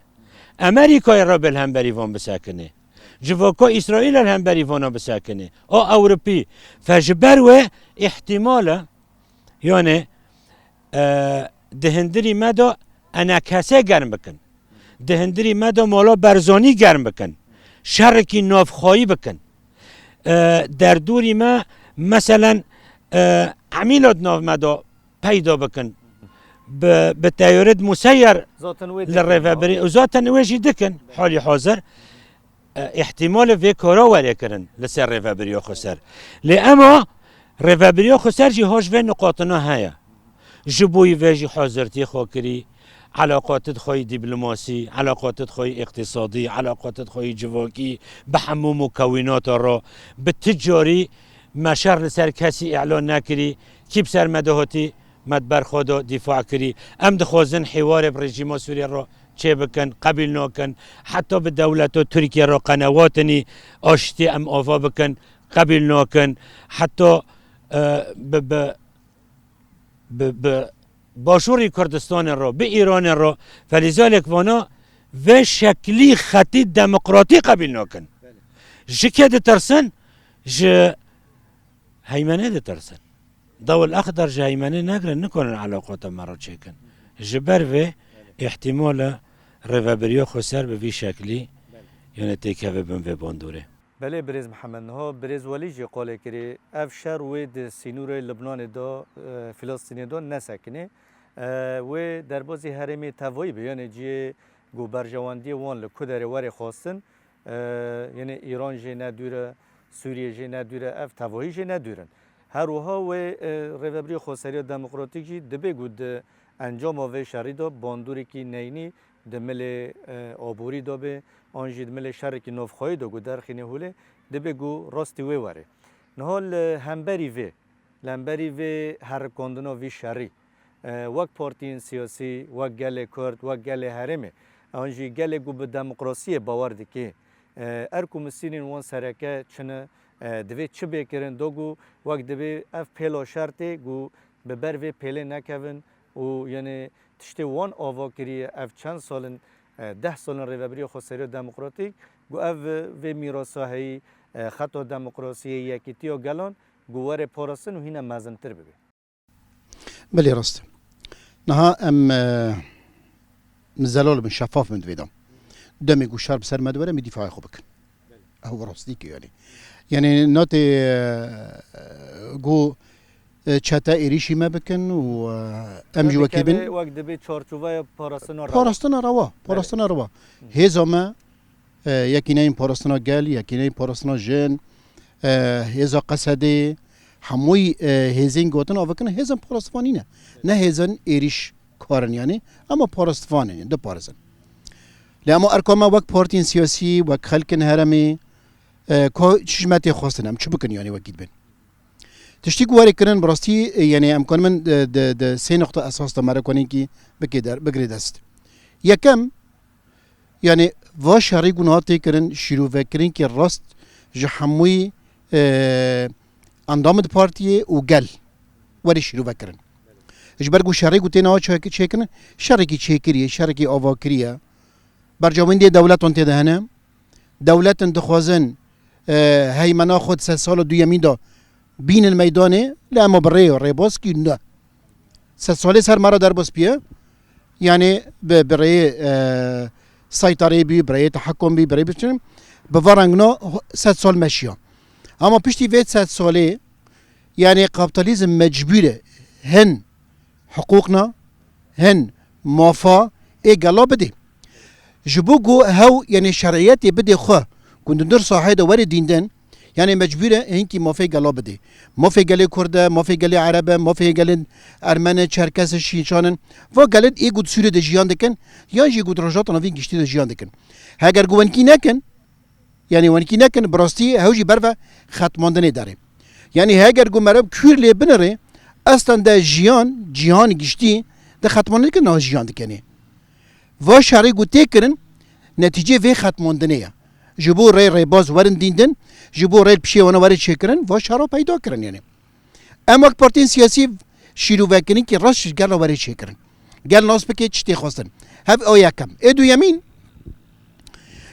Amerîkayê re bê li hemberî van bisekinê. Civaka Îsraîl li hemberî vana bisekinê. A Ewropî. Fe ji ber wê îhtimal e, yani, e, di hundirî me de enekesê germ bikin. Di hundirî me de mala Barzanî germ bikin. Şerekî navxweyî bikin. E, derdorî me, meselen, e, emîla di nav me de peyda bikin. Bi, bi teyoret museyyer Zaten wê li dikin rêvebirî, û zaten wê jî dikin, halî hazir. E, îhtimalê vê kara were kirin li ser rêvebiriya xweser. Lê ema rêvebiriya xweser jî ha ji vê niqatina heye. Ji bo vê jî hazirtiyê xwe kirî, elaqatê xwe yî dîplomasî, elaqatê xwe yî îqtîsadî, elaqatê xwe yî civakî, bi hemû mukewînata re, bi ti carî me şer li ser kesî îlan nekirî, kî bi ser me de hatî, me di ber xwe de dîfa kirî. Em dixwazin hêwarê bi rejîma Sûriyê re çêbikin, qebîl nakin. Heta bi dewleta Tirkiye re qenewatinî aştî em ava bikin, qebîl nakin. Heta, e, bi, bi, bi, bi Başûrî Kurdistanê re, bi Îranê re, felîzalek vana vê şeklî xetî demokratî qebîl nakin. Ji kê ditirsin? Ji heymenê ditirsin. Dewil Exder ji heymenê negrin, nikarin elaqata me re çêkin. Ji ber vê îhtimal e rêvebiriya xweser bi vî şeklî, yani têkeve bin vê bandorê. Belê birêz Mihemed, niha birêz Welî jî qolê kirî. Ev şer wê di sînorê Libnanê de, e, Filistînê de nesekinê. E, wê derbazî herêmê tevayî be, yani cihê ku berjewendiyê wan li ku derê were xwestin, e, yani Îran jê ne dûr e, Sûriye jê ne dûr e, ev tevahî jê ne dûr in. Her wiha wê, e, Rêvebirî Xweseriya Demokratîk jî dibê ku di encama vê şerî de bandorêkî neyînî di milê, e, aborî de be, an jî di milê şerekî navxweyî de ku derxîne holê, dibê ku rastî wê were. Niha li hemberî vê, li hemberî vê herikandina vî şerî, e, wek partiyên siyasî, wek gelê Kurd, wek gelê herêmê, an jî gelê ku bi demokrasiyê bawer dike, e, erk û misîrên wan sereke çi ne, e, divê çi bê kirin, da ku wek dibê ev pêla şer tê ku bi ber vê pêlê nekevin û, yani, tiştê wan ava kiriye ev çend sal in, e, deh sal in Rêvebiriya Xweseriya Demokratîk, ku ev vê mîrasa heyî, e, xeta demokrasiyê, yekîtiya gelan, ku were parastin û hîne mezintir bibe. Belê rast e. Niha em, e, zelal bin, şefaf bin di vê de. Demê ku şer bi ser me de were, em ê dîfayê xwe bikin. Ew rastî ke, yani. Yani natê, e, ku, e, çete êrîşî me bikin û, e, em jî wekî bin. Wek dibê çarçoveya parastina rewa. Parastina rewa, parastina rewa. Hêza me, e, Yekîneyên Parastina Gel, Yekîneyên Parastina Jin, e, Hêza Qesedê, hemûyî, e, hêzên gotin avikin hêzên parastvanî ne. Ne hêzên êrîş karin, yani, ama parastvan in, diparizin. Lê ama erka me wek partiyên siyasî, wek xelkên herêmê, e, ka çi ji me tê xwestin, em çi bikin, yani, wekî dibin? Tiştî ku were kirin, bi rastî, e, yani, em karin min di, di, di sê noqta esas de me re konînkî bike der, bigire dest. Yekem, yani, va şerî ku niha tê kirin, şîrovekirinkî rast ji hemûyî, e, endamê di partiyê û gel were şîrove kirin. Ji ber ku şerê ku tê niha çê-, çêkirin, şerekî çêkirî ye, şerekî avakirî ye. Bercewendiyê dewletan tê de hene. Dewletin dixwazin, e, heymena xwe di sedsala duyemîn de bînin meydanê, lê ema bi rê û rêbazkî ne. Sedsalê ser me re derbas bûye, yani bi, bi rêyê, e, seytareyê bî, bi rêyê tehekum bî, bi rê biçin, bi va rengna sedsal meşiya. Ama piştî vê sedsalê, Yanî kapitalizm mecbûr e hin hiqûqna, hin mafa ê gela bidê. Ji bo ku hew, yanî şeriyetê bidê xwe, ku di nir sahê de were dîndin, yanî mecbûr e hinkî mafê gela bidê. Mafê gelê Kurd e, mafê gelê Ereb e, mafê gelên Ermen e, Çerkes e, Şîşan in. Va gelên ê ku di Sûriyê de jiyan dikin, yan jî ku di Rojhilata Navîn giştî de jiyan dikin. Heger ku wenkî nekin, Yanî wenkî nekin, bi rastî hew jî ber ve xetmandinê derê. Yanî heger ku meriv kûr lê binirê, eslen de jiyan, cîhan giştî, di xetmandinê de niha jiyan dikenê. Va şerê ku tê kirin, netîcê vê xetmandinê ye. Ji bo rê rêbaz werin dîndin, ji bo rê pişê wana were çêkirin, va şera peyda kirin yanî. Em wek partiyên siyasî şîrovekirin ki rast ji gel re were çêkirin. Gel nas bike çi tê xwestin. Hev o yekem. Ê duyemîn,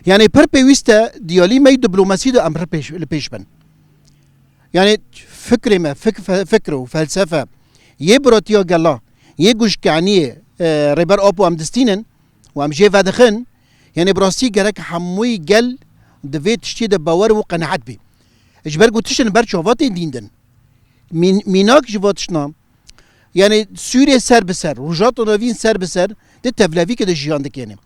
yanî pir pêwîst e diyalî me yî diplomasî de em pir pêş, li pêş bin. Yanî fikrê me, fik-, fe-, fikr û felsefe yê biratiya gela, yê guşkaniyê, e, Rêber Apo em distînin û em jê vedixin, yanî bi rastî gerek hemûyî gel di vê tiştê de bawer û qenaet bî. Ji ber ku tiştin ber çava tên dîndin. Mîn-, mînak ji va tiştna, yanî Sûriyê ser bi ser, Rojhilata Navîn ser bi ser di tevlevîkê de jiyan dikêne.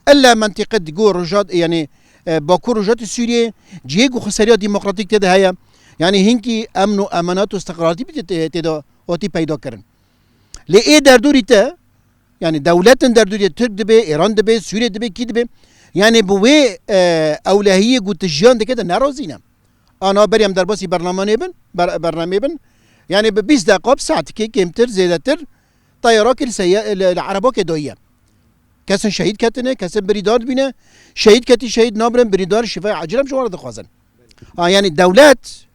Ella mentiqe digo Rojhat-, yanî, e, Bakur Rojhatê Sûriyê cihê ku xweseriya demokratîk tê de heye. Yanî hinkî emn û emenat û istiqrarî tê, tê, tê de hatî peyda kirin. Lê ê derdorî te, yanî dewletin derdorî Tirk dibe, Îran dibe, Sûriye dibe, kî dibe? Yanî bi wê, e, ewlehiyê ku tu jiyan dike de nerazî ne. Ana berî em derbasî bernamanê bin, ber-, bernamê bin. Yanî bi bîst deqa, bi saetikê kêmtir, zêdetir, teyarake li seye-, li, li erebakê dayiye. Kesin şehîd ketine, kesin birîndar dibîne. Şehîd ketî, şehîd nabin, birîndar şîfaya acil em ji wan re dixwazin. Ha, yanî dewlet,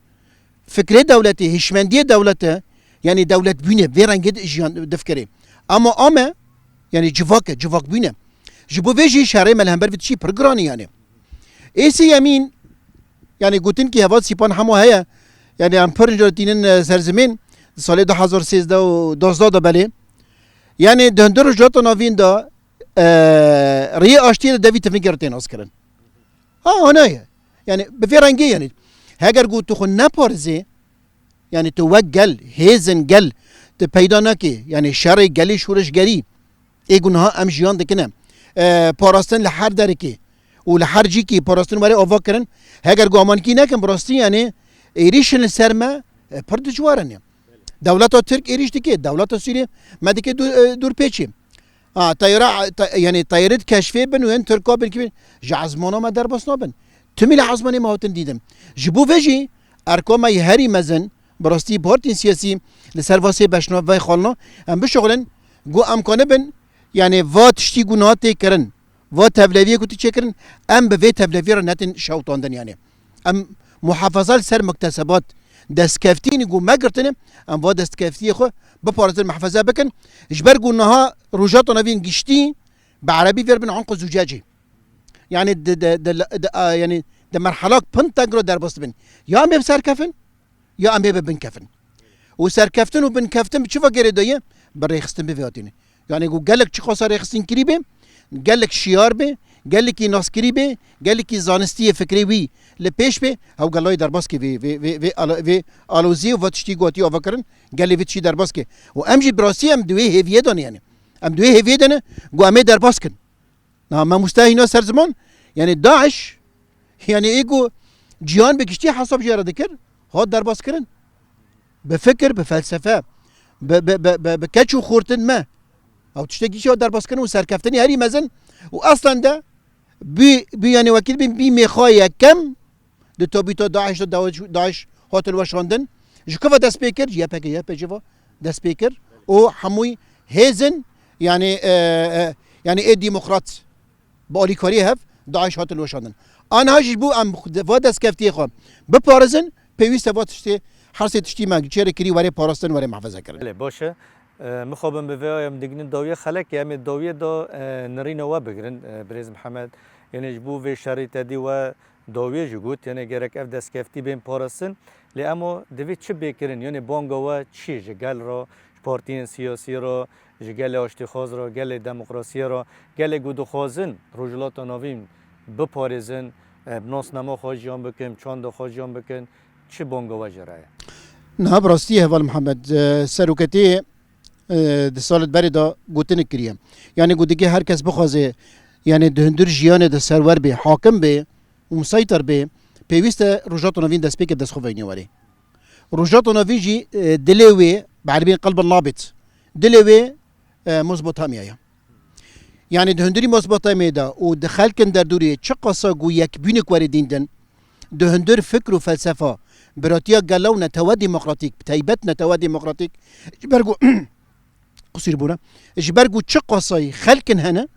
fikrê dewletê, hişmendiyê dewlete, yanî dewlet bûne, vê rengê di-, jiyan difikirê. Ama ame, yanî civak e, civak bûne. Ji bo vê jî şerê me li hember vê tiştî pir giran e yanî. Ê sêyemîn, yanî gotin ki heval Sîpan hema heye, yanî em pir jî tînin, e, serzimên, di salê du hezar sêzdeh û duwazdeh de belê. Yanî di hundir Rojhilata Navîn de, e, riyê aştiyê de devî tifikê re tê naskirin. Ha, ana ye. Yanî bi vê rengê yanî. Heger ku tu xwe neparizê, yanî tu wek gel, hêzin gel, tu peyda nakê, yanî şerê gelê şoreşgerî, ê ku niha em jiyan dikine. E, parastin li her derekê û li her cîkî parastin were ava kirin. Heger ku amankî nekin, bi rastî yanî êrîşin li ser me, e, pir dijwar in. Dewleta Tirk êrîş dike, dewleta Sûriyê me dike dû-, e, dûrpêçî. Ha, teyra, te-, yanî teyrit keşfê bin û yên Tirka bin kî bin, ji ezmana me derbas nabin. Timî li ezmanê me hatin dîtin. Ji bo vê jî erka me yê herî mezin, bi rastî partiyên siyasî li ser va sê beşna vê xalina, em bişuxulin, ku em kanibin, yanî va tiştî ku niha tê kirin, va tevleviyê ku tê çêkirin, em bi vê tevleviyê re netin şewtandin yanî. Em muhafaza li ser muktesebat, destkeftiyên ku me girtine, em va destkeftiyê xwe biparêzin, muhafaza bikin. Ji ber ku niha Rojhilata Navîn giştî bi erebî vê re bin unqu zucecê. Yanî di, di, di, di, a, yanî di merhelak pin teng re derbas dibin. Ya em ê bi ser kefin, ya em ê bi bin kefin. Û serkeftin û binkeftin bi çi va gerê daye? Bi rêxistin bi vê hatîne. Yanî ku gelek çiqasa rêxistin kirî bê, gelek şiyar bê, gelekî naskirî bê, gelekî zanistiyê fikrê wî li pêş bê, ew gelayê derbas ke vê, vê, vê, vê ala-, vê aloziyê û va tiştî ku hatiye avakirin, gelê vê tiştî derbas ke. Û em jî bi rastî em di wê hêviyê de ne yanî. Em di wê hêviyê de ne ku em ê derbas kin. Na mamoste hîna ser ziman, yanî DAIŞ, yanî ê ku cîhan bi giştî hesab jê re dikir, hat derbas kirin. Bi fikir, bi felsefe, bi, bi, bi, bi, bi keç û xortin me. Ew tiştekî jî hat derbas kirin û serkeftinê herî mezin û eslen de bî, bî yanî wekî bî, bî mêxa yekem, Di tabîta DAIŞ de DAIŞ, DAIŞ hat hilweşandin. Ji ku ve dest pê kir? Ji Y P G, Y P G ve dest pê kir. Û hemûyî hêzin, yanî, e, e, yanî ê demokrat bi alîkariyê hev DAIŞ hat hilweşandin. Aniha jî ji bo em va destkeftiyê xwe biparêzin, pêwîst e va tiştê, her sê tiştî me çê re kirî were parastin, were muhafaza kirin. Belê, baş e. E, mixabin bi vê em digihînin dawiyê xelekê, em ê dawiyê de, e, nirîna we bigirin, e, birêz Mihemed. Yanî ji bo vê şerê te dî we dawiyê jî got, yanî gerek ev destkeftî bên parastin. Lê ema divê çi bê kirin? Yanî banga we çi ye ji gel re, ji partiyên siyasî re, ji gelê aştîxwaz re, gelê demokrasiyê re, gelê ku dixwazin Rojhilata Navîn biparêzin, e, bi nasnama xwe jiyan bikin, çanda xwe jiyan bikin, çi banga we jê re ye? Niha bi rastî heval Mihemed, e, seroketê, e, di salê berê de gotinek kiriye. Yanî ku dike her kes bixwaze, yanî di hundir jiyanê de serwer bê, hakim bê û museytir bê, pêwîst e Rojhilata Navîn destpêke bi dest xwe veynê werê. Rojhilata Navîn jî, e, dilê wê, bi erebî qelbin nabit. Dilê wê, e, Mezopotamya ye. Yanî di hundirî Mezopotamyayê de û di xelkin derdorê çi qasa ku yekbûyînek were dîn din, di hundir fikr û felsefa, biratiya gela û netewe demokratîk, bi taybet netewe demokratîk, ji ber ku, qusîr bûne, ji ber ku çi qasayî xelkin hene,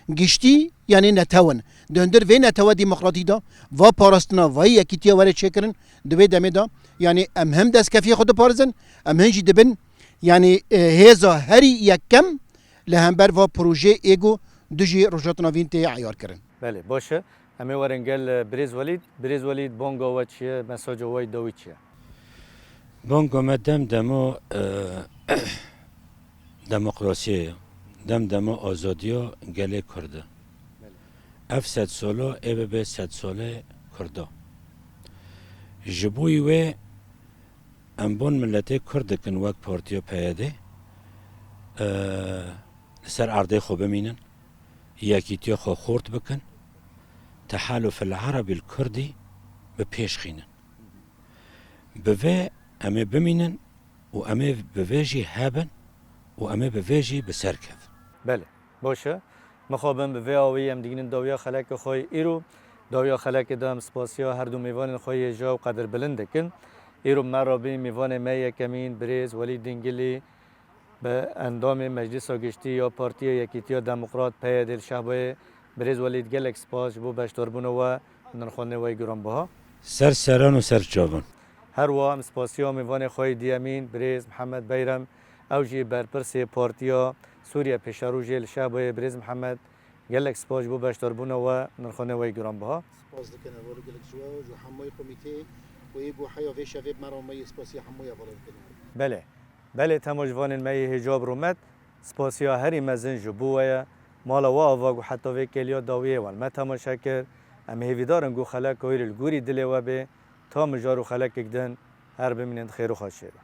giştî, yanî netew in. Di hundir vê netewe demokratîk de, va parastina, va yekîtiya were çêkirin, di vê demê de, yanî em him destkefiya xwe diparêzin, em hin jî dibin, yanî, e, hêza herî yekem li hember va projeyê êgo dijî Rojhilata Navîn tê eyar kirin. Belê, baş e. Em ê werin gel, e, Birêz Welîd. Birêz Welîd, banga we çi ye? Mesaja we yê dawî çi ye? Banga me dem dema, e, demokrasiyê ye. Dem dema azadiya gelê Kurd e. Belê. Ev sed sala ê bibe sed salê Kurda. Ji bo wê em bon miletê Kurd dikin wek partiya P Y D, e, li ser erdê xwe bimînin, yekîtiya xwe xurt bikin, tehalufil erebîl kurdî bi pêş xînin. Bi vê em ê bimînin û em ê bi vê jî hebin û em ê bi vê jî bi ser kevin. Belê, baş e. Mixabin bi vê awî em digihînin dawiya xelekê xwe yê îro. Dawiya xelekê de em spasiya her du mêvanên xwe yê ja û qedirbilind dikin. Îro me re bî mêvanê me yekemîn, birêz Welîd Dingilî, bi endamê Meclisa Giştî ya Partiya Yekîtiya Demokrat, P Y D, li Şehbayê. Birêz Welîd, gelek spas ji bo beşdarbûna we û nirxandinê we yê giranbiha. Ser seran û ser çavan. Her wiha em spasiya mêvanê xwe yê diyemîn, birêz Mihemed Beyrem, ew jî berpirsê Partiya Sûriye Pêşerojê li Şehbayê. Birêz Mihemed, gelek spas ji bo beşdarbûna we û nirxandinê we yê giranbiha. Spas dikin hevalê gelek ji we û ji hemûyê komîteyê ku yê ku heya vê şevê bi me re me yê spasiya hemûyê hevala dikin. Belê. Belê, temaşvanên me yê hêja bi rûmet, spasiya herî mezin ji bo we ye. Mala we ava ku heta vê kêliya dawiyê we li me temaşe kir. Em hêvîdar in ku xeleka wî li gorî dilê we bê. Ta mijar û xelekek din, her bimînin di xêr û xweşiyê de.